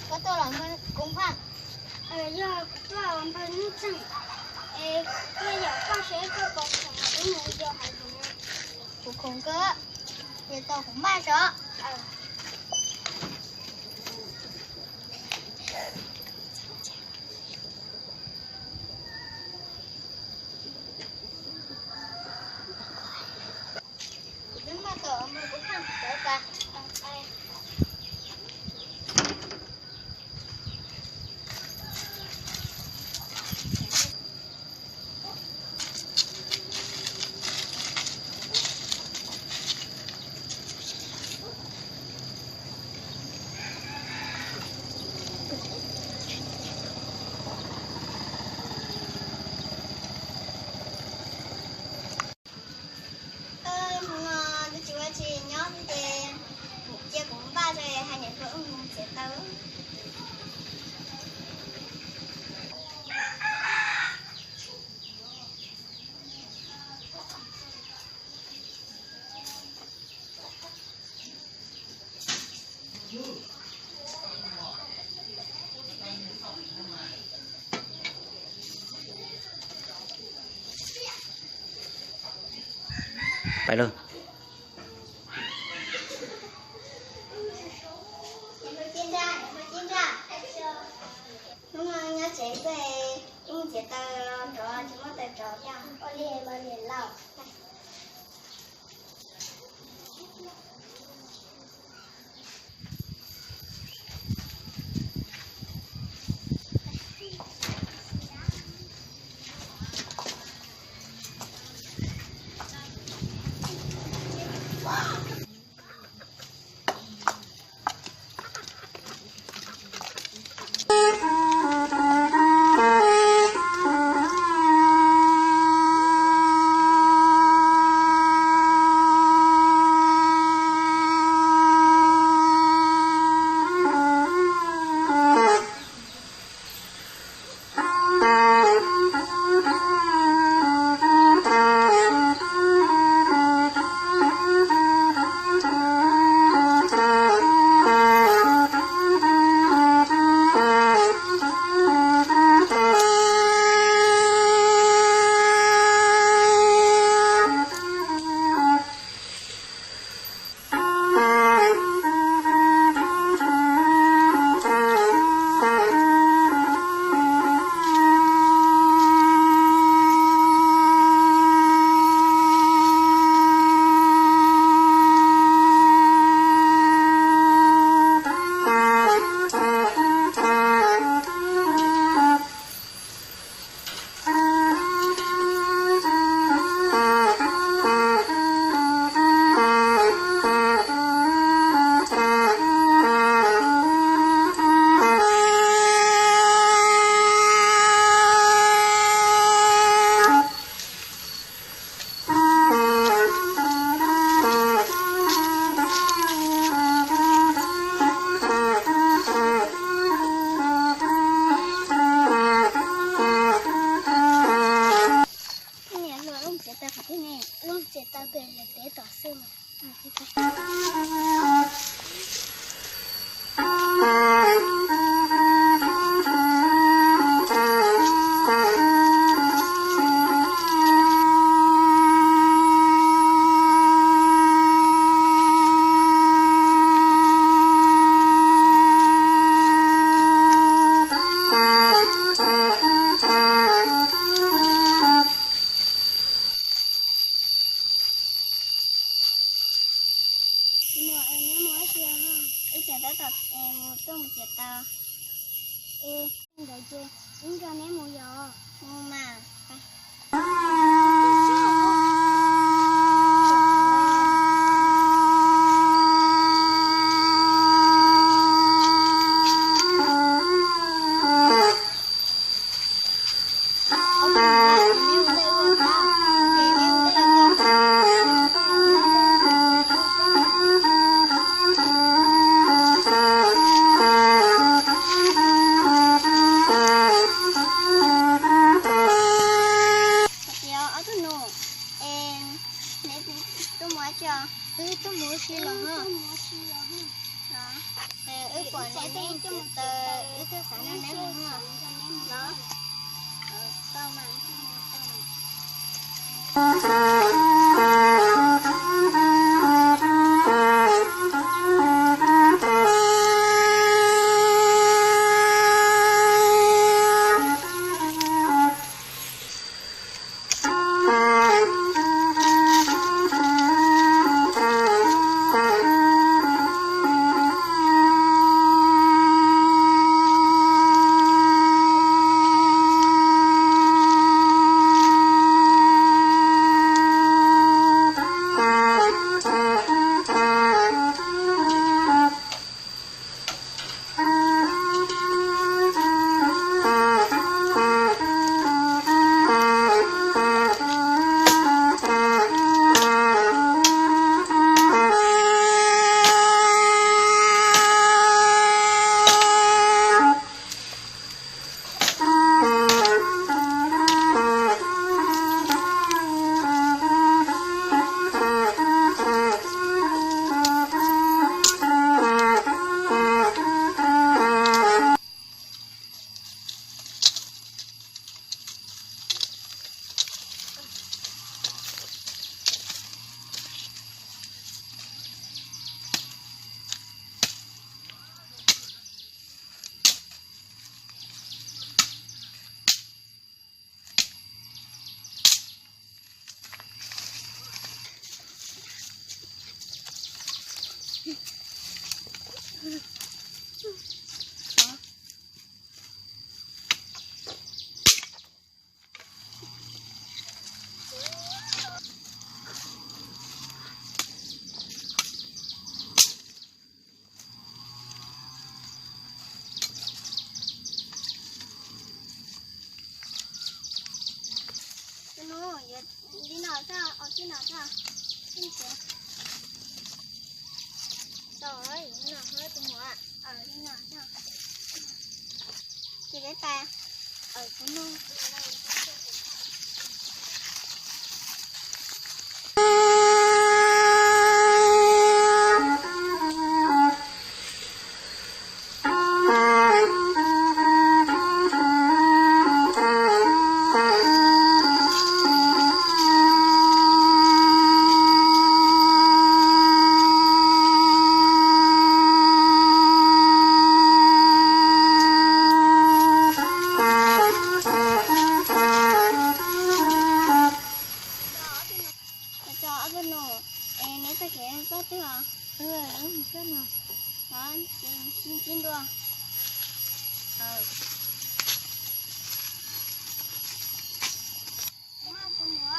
Koj tuaj los npawg Koos Phaj? Yog kuv tuaj npawg Nuj Txeeg. Es koj yog koj seb koj pom khoom ib mus yos hauv zoov, kuv khoom kawg, yog tau kuv npaj zov. Kuv twb npaj tau npawg Koos Phaj sawv pas. Hnub no twb tsis ua tsis nyob thiab ces cia kuv npaj tso hais niam hluas wb mus txiav taws. Pais lawm. Hnub no nyob tsev xwb, wb mus txiav taws los nrov tsis muaj taws rauv thiab. Ua li mas niam laus. Tab tom mus tuaj mus txiav taws. Es ntawd ces wb nrog neb mus yom. Mus mas. Ob tug nus, es neb tuaj mus ua tsi os? Wb tuaj mus ua si los. Wb pom neb tuaj mus txiav taws, wb thiaj xav nrog neb mus os. Tus nus, li no xwb, ua li no xwb. Tau, li no xwb tus muam, li no xwb. Ces peb pais, kuv nug. Cov ob tug nus, es neb txoj kev txog twg os? Txog no. Ces sib ntsib dua. Tus muam,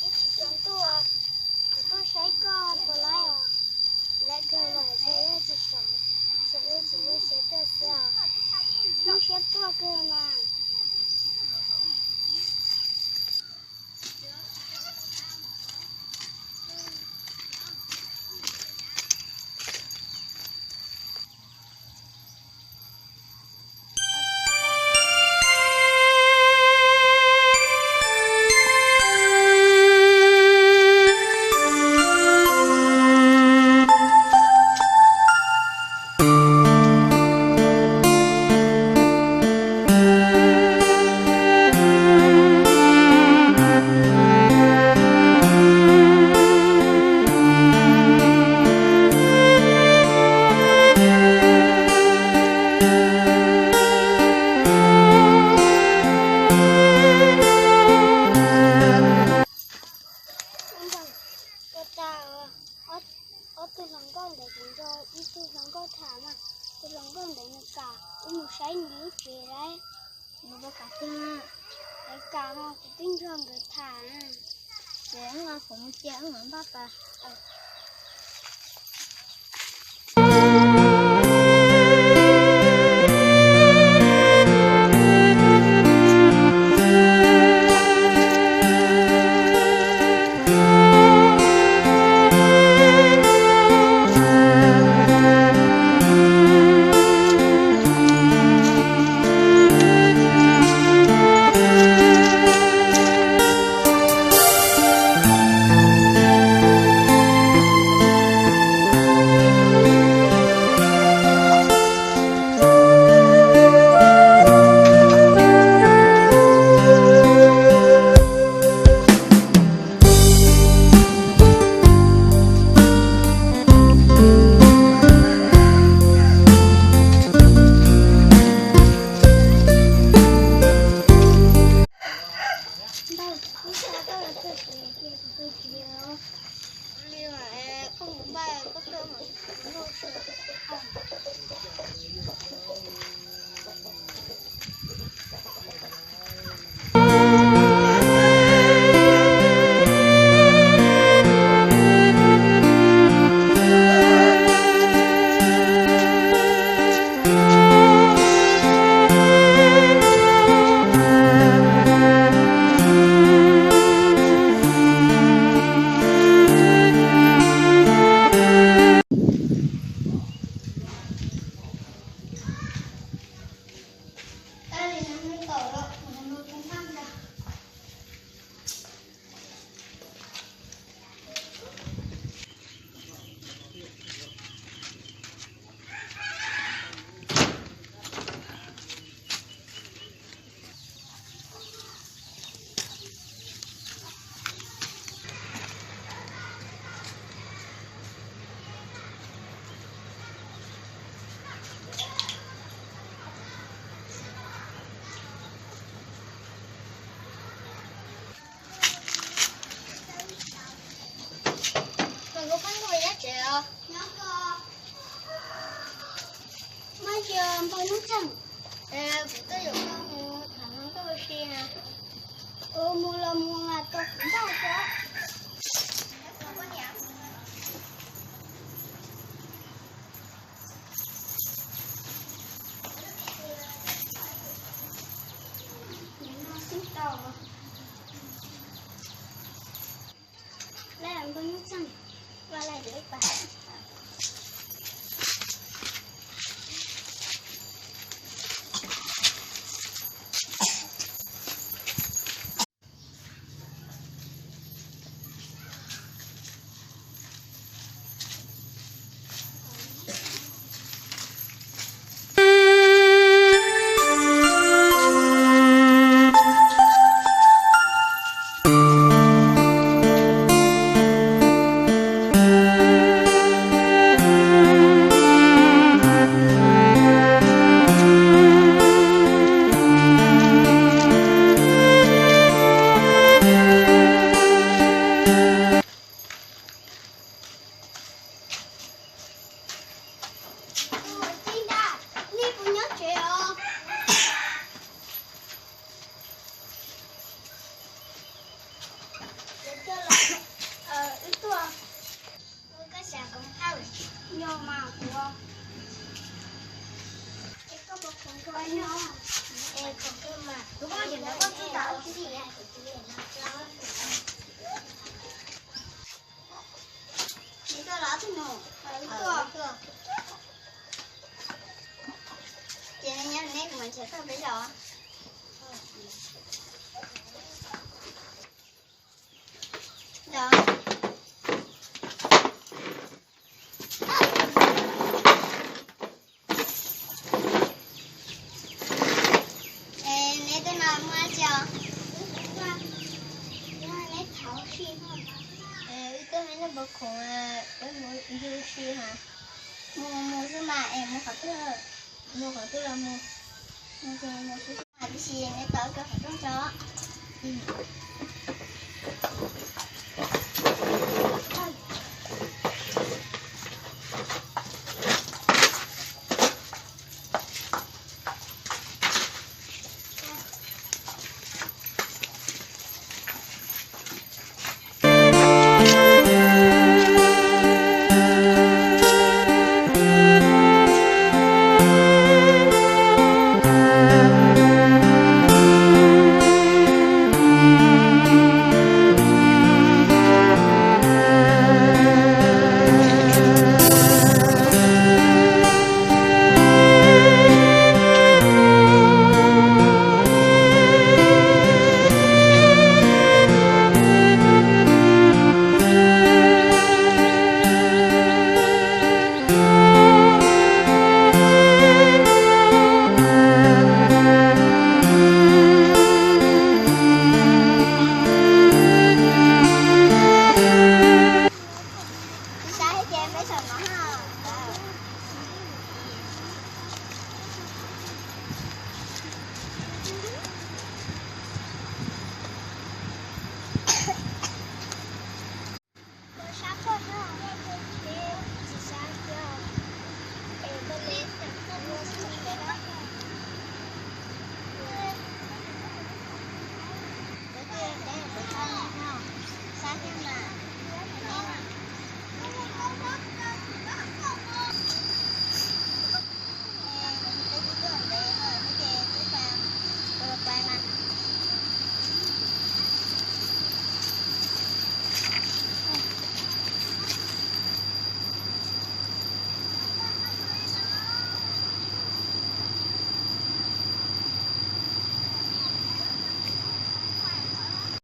ib tsis tsaus ntuj, kuv tuaj saib koj puas laib os. Laib kawg los ces yeej tsis sawv, ces yeej tsis muaj siab tuaj xwb os. Muaj siab tuaj kawg mas. Tus hluas nkauj ntawd kuv nrog ib tug hluas nkauj tham mas, tus hluas nkauj ntawd nws kam wb mus saib nws lub tsev lawm. Nws puas kam tuag? Lawv kam mas kuv twb nrog nkawd tham. Ces wb los kuv mus cia wb mam npaj pas. Mas kuv pheej nrog yab tsev os. Nyob koj. Mas yog npawg Nub Txeeg, kuv tuaj yuav koj mus tham hluas nkauj ua si na. Mus los mus mas tos kuv npaj tso. Nej puas nyob tsev os? Wb tuaj. Koj xav koom haj yog mas kuv. Es koj puas khoom kawg nyob? Es khoom kawg mas. Kuv koj tseem ntawd koj txuj tas ua tsi? Nws tuaj los twg no? Tuaj. Ces nyob neb kuv mam nrhiav koj peb zaum. Es neb tuaj no muaj dab tsi os? Neb tham ua si. Wb tuaj neb puas khoom, wb mus ncig ua si ha. Mus mus xwb mas es mus qhov twg? Mus qhov twg los mus. Mus ces mus xwb mas tiam sis neb tos wb qhov rooj tso. Peb saum no ha.